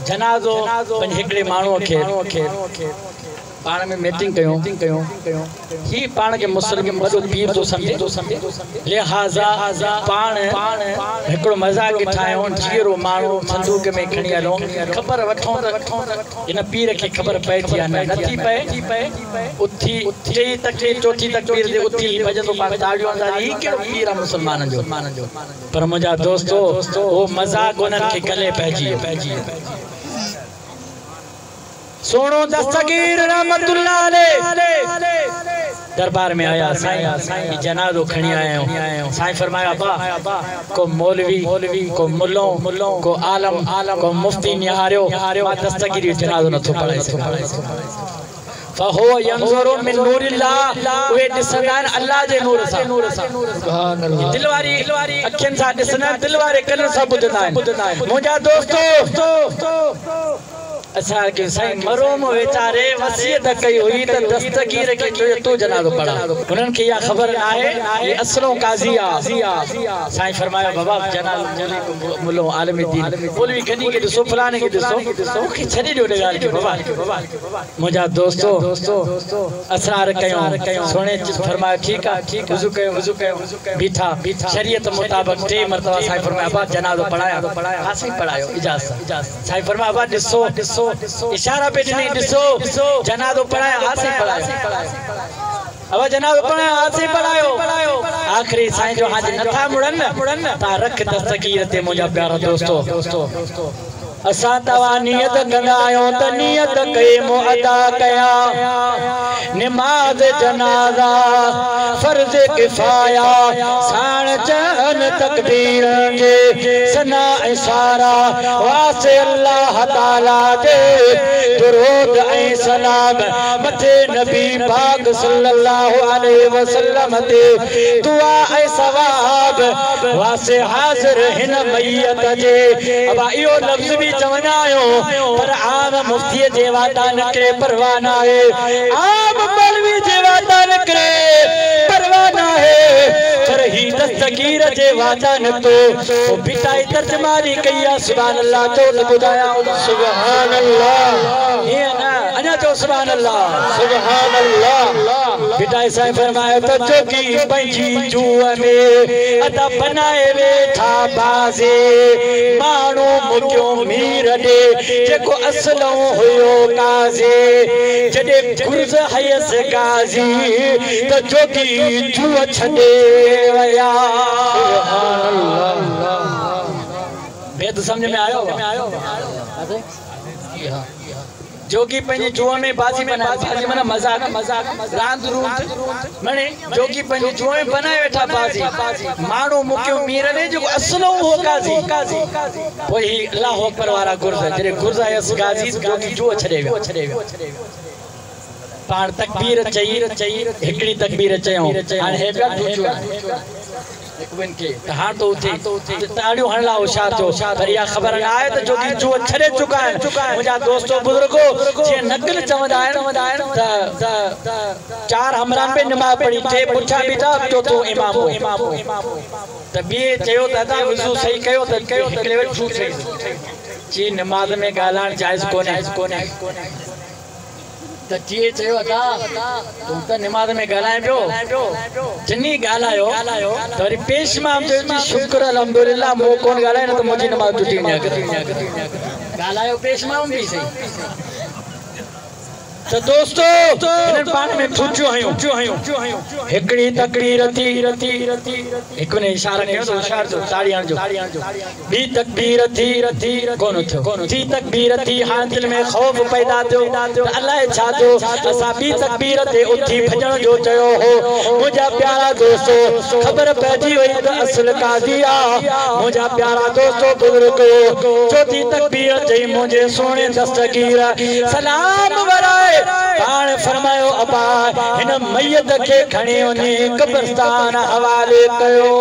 जनाज़ो पंहिंजे हिकिड़े माण्हूअ खे पाण में मीटिंग कयूं। ही पाण खे मुस्लिम वॾो पीर थो सम्झे, लिहाज़ा पाण हिकिड़ो मज़ाक ठाहियो, जीअरो माण्हू संदूक में खणी हलो, ख़बर वठूं त हिन पीर खे ख़बर पए थी या न नथी पए। उथी टेई तकबीर चोथी तकबीर ते उथी भॼंदो पाण ताड़ियूं हणंदा, हीउ कहिड़ो पीर आहे मुस्लमाननि जो। पर मुंहिंजा दोस्तो, उहो मज़ाक उन्हनि खे गले पइजी वियो। सोणो दस्तगीर रहमतुल्लाह अलैह दरबार में आया, साईं जनाज़ो खणी आया आहियूं। साईं फरमायो, अबा को मौलवी को मुल्लो को आलम को मुफ्ती निहारियो, मां दस्तगीर जो जनाज़ो नथो पढ़ाए सघां। फहो यंज़ुरु मिन नूरिल्लाह, उहे ॾिसंदा आहिनि अल्लाह जे नूर सां। सुभान अल्लाह। दिलि वारी अखियुनि सां ॾिसंदा आहिनि, दिलि वारे कननि सां ॿुधंदा आहिनि। मुंहिंजा दोस्तो, असां खे साईं मरहूम वीचारे वसीयत कई हुई त दस्तगीर खे चयो तूं जनाज़ो पढ़ा। हुननि खे इहा ख़बर न आहे ही असलो काज़ी आहे। साईं फरमायो, बाबा जनाज़ो मुलो आलम दीन मौलवी गनी खे ॾिसो, फलाणे खे ॾिसो, मूंखे छॾे ॾियो इन ॻाल्हि खे। बाबा मुंहिंजा दोस्तो, असरार कयूं, सुणे फरमायो ठीकु आहे, वुज़ू कयो, बीठा शरीयत मुताबिक़ टे मरतबा। साईं फरमायो, बाबा जनाज़ो पढ़ाया? हा साईं पढ़ायो, इजाज़त। साईं फरमायो, बाबा ॾिसो, इशारा पे ॾिनई, ॾिसो जनाज़ो पढ़ायो? हा साईं पढ़ायो। अब जनाज़ो पढ़ायो? हा साईं पढ़ायो। आख़िरी साईं जो हाज नथा मुड़नि तव्हां रख दस्तगीर ते। मुंहिंजा प्यारा दोस्तो, असां तव्हां नियत कंदा आहियूं त नियत कई मूं अदा कया, निमाज़ जनाज़ा फ़र्ज़ किफ़ाया, साण चन तकबीर जे सना इशारा, वासे अल्लाह ताला जे दुरूद ऐं सलाम मथे नबी पाक सल्लल्लाहु अलैहि वसल्लम ते दुआ ऐं सवाब वासे हाज़िर हिन मैयत जे। अबा इहो लफ़्ज़ बि चवंदा आहियूं, पर आम मुफ्तीअ जे वातां निकिरे परवाह न आहे, आम मौलवी जे वातां निकिरे परवाह न आहे, पर ही दस्तगीर जे वातां निकितो। पोइ भिटाई तर्जमानी कई आहे। सुभान अल्लाह चओ त ॿुधायां। सुभान अल्लाह। ईअं न, अञा चओ सुभान अल्लाह। सुभान अल्लाह। भिटाई साईं फरमायो त जोगी पंहिंजी जूअ में अदा बनाए वेठा बाज़े, माण्हू मुकियो मीर ॾे जेको असलो हुयो काज़े, जॾहिं गुर्ज़ हयसि गाज़ी त जोगी जूअ छॾे विया। सुभान अल्लाह। भेद सम्झ में आयो? जोगी पंहिंजी जूअ में बाज़ी बनाए, बाज़ी माना मज़ाक, रांदि रूंद, माने जोगी पंहिंजी जूअ में बनाए वेठा बाज़ी, माण्हू मुकियो मीर ॾे जेको असलो हो काज़ी। पोइ ही अल्लाह अकबर वारा गुर्ज़, जॾहिं गुर्ज़ आयसि गाज़ी जोगी जूअ छॾे वियो। पाण तकबीर चई, हिकिड़ी तकबीर चयूं, हाणे हे पिया त हाणे तो उथे ताड़ियूं हणण लाइ होशियार थियो, पर इहा ख़बर न आहे त जोगी जूअ छॾे चुका आहिनि। मुंहिंजा दोस्तो बुज़ुर्गो, जीअं नक़ल चवंदा आहिनि त चार हमरान पे नमाज़ पढ़ी, टे पुठियां बीठा, चोथों इमाम हो। त ॿिए चयो त अदा वुज़ू सही कयो त हिकिड़े वटि झूठ सही ची नमाज़ में ॻाल्हाइणु जाइज़ कोन्हे। त टीए चयो, अदा तूं त नमाज़ में ॻाल्हाए पियो, चङी ॻाल्हायो। त वरी पेशमाम चयो, जी शुक्र अल्हम्दुलिल्लाह मूं कोन ॻाल्हायो, न त मुंहिंजी नमाज़ टुटी वञे। ॻाल्हायो पेशमाम बि सही। त दोस्तो, हिननि पाण में ठुचियूं हयूं, हिकिड़ी तकरीर थी, हिकु ने इशारा कयो त होशियार थियो, ताड़ी हणजो। ॿी तकबीर थी, कोन थियो। टी तकबीर थी, हाणे दिलि में ख़ौफ़ पैदा थियो त अलाए छा थियो, असां ॿी तकबीर ते उथी भॼण जो चयो हो। मुंहिंजा प्यारा दोस्तो, ख़बर पइजी वई त असुल काज़ी आहे। मुंहिंजा प्यारा दोस्तो बुज़ुर्गो, चोथी तकबीर चई मुंहिंजे सुहिणे दस्तगीर सलाम वराए पाण फरमायो, अबा हिन मैयत खे खणी वञी कब्रिस्तान हवाले कयो।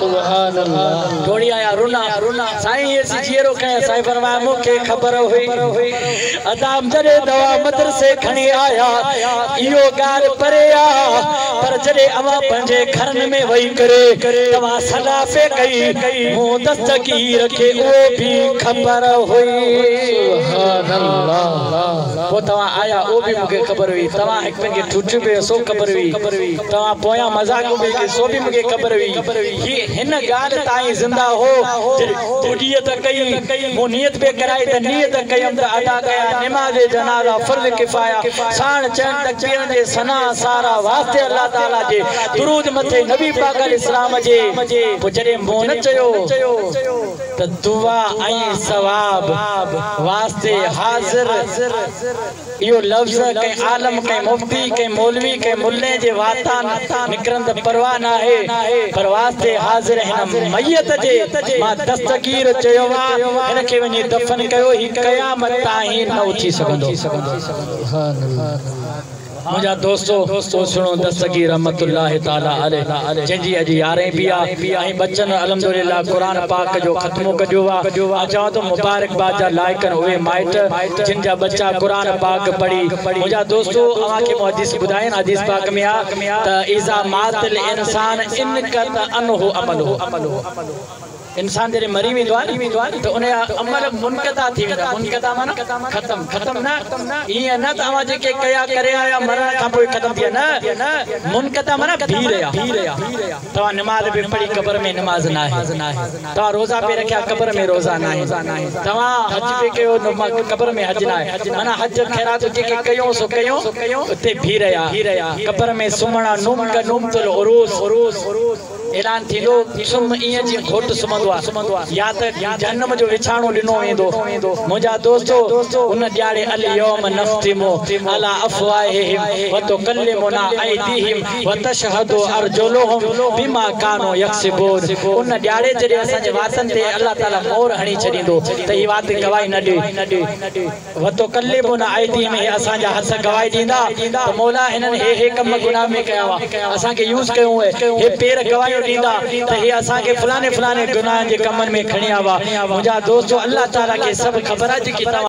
सुभान अल्लाह। दौड़ी आया रुना साईं ऐसी जीरो कया। साईं फरमाया मूंखे ख़बर हुई अदा जॾहिं दवा मदरसे खणी आया इहो ॻाल्हि परे आ, पर जॾहिं अवां पंहिंजे घरनि में वही करे तव्हां सलाह पे कई मूं दस्तगीर खे उहो बि ख़बर हुई। सुभान अल्लाह। पोइ तव्हां आया उहो बि मूंखे ख़बर हुई, तव्हां हिक ॿिए खे ठुठियूं पियो सो ख़बर हुई, तव्हां पोयां मज़ाक बि कई सो बि मूंखे ख़बर हुई। हीअ हिन ॻाल्हि ताईं ज़िंदा हो जॾहिं नियत कई मूं नियत पे कराई त नियत कयमि त अदा कया नमाज़ जनाज़ा फ़र्ज़ किफ़ाया साण चइनि तकबीरनि जे सना सारा वास्ते अल्लाह ताला जे दुरूद मथे नबी पाक अलैहि जे। पोइ जॾहिं मूं न चयो त दुआ ऐं सवाब वास्ते हाज़िर इहो लफ़्ज़ कंहिं आलम कंहिं मुफ्ती कंहिं मौलवी कंहिं मुल्ले जे वातां निकिरनि त परवाह न आहे, पर वास्ते हाज़िर हिन मैयत जे मां दस्तगीर चयो आहे हिनखे वञी दफ़न कयो, ही क़यामत ताईं न उथी सघंदो। सुभान अल्लाह। मुंहिंजा दोस्तो सुनो दस्तगीर रहमतुल्लाह ताला अलैह जंहिंजी अॼु यारहें बि आहे ऐं बच्चनि अल्हम्दुलिल्लाह क़ुरान पाक जो ख़त्मो कढियो आहे। मां चवां थो मुबारकबाद जा लाइक़ आहिनि उहे माइट जिन जा बच्चा क़ुरान पाक पढ़ी। मुंहिंजा दोस्तो अव्हांखे मूं हदीस ॿुधाई हदीस पाक में आहे त इज़ा मातल इंसान इनकत अनहु अमलुहु, इंसान जॾहिं मरी वेंदो आहे त उनजा अमल मुनक़ता थी वेंदा। मुनक़ता माना ख़तम, ख़तम न ईअं न त अव्हां जेके कया करे आया मरण खां पोइ ख़तम थी विया, न मुनक़ता माना बीह रहिया। तव्हां नमाज़ बि पढ़ी क़बर में नमाज़ न आहे, तव्हां रोज़ा पे रखिया क़बर में रोज़ा न आहे, तव्हां हज बि कयो क़बर में हज न आहे, माना हज ख़ैरात जेके कयो सो कयो उते बीह रहिया। क़बर में सुम्हणा नुम क नुमतुल उरूस ऐलान थींदो, सुम ईअं जीअं घोट सुम्हंदो आहे या त जहन्नम जो विछाणो ॾिनो वेंदो। मुंहिंजा दोस्तो उन ॾियारे अल यौम नख़्तिमु अला अफ़वाहिहिम व तुकल्लिमुना अयदीहिम व तशहदु अर्जुलुहुम बिमा कानू यक्सिबून। उन ॾियारे जॾहिं असांजे वातनि ते अल्लाह ताला मोहर हणी छॾींदो त हीअ वात गवाही न ॾे। व तुकल्लिमुना अयदीहिम हे असांजा हथ गवाही ॾींदा त मौला हिननि हे हे कम गुनाह में कया हुआ असांखे यूज़ कयो आहे, हे पेर गवाहियूं ॾींदा त हे असांखे फलाने फलाने गुनाहनि जे कमनि में खणी आया हुआ। मुंहिंजा दोस्तो अल्लाह ताला खे सभु ख़बर आहे जेकी।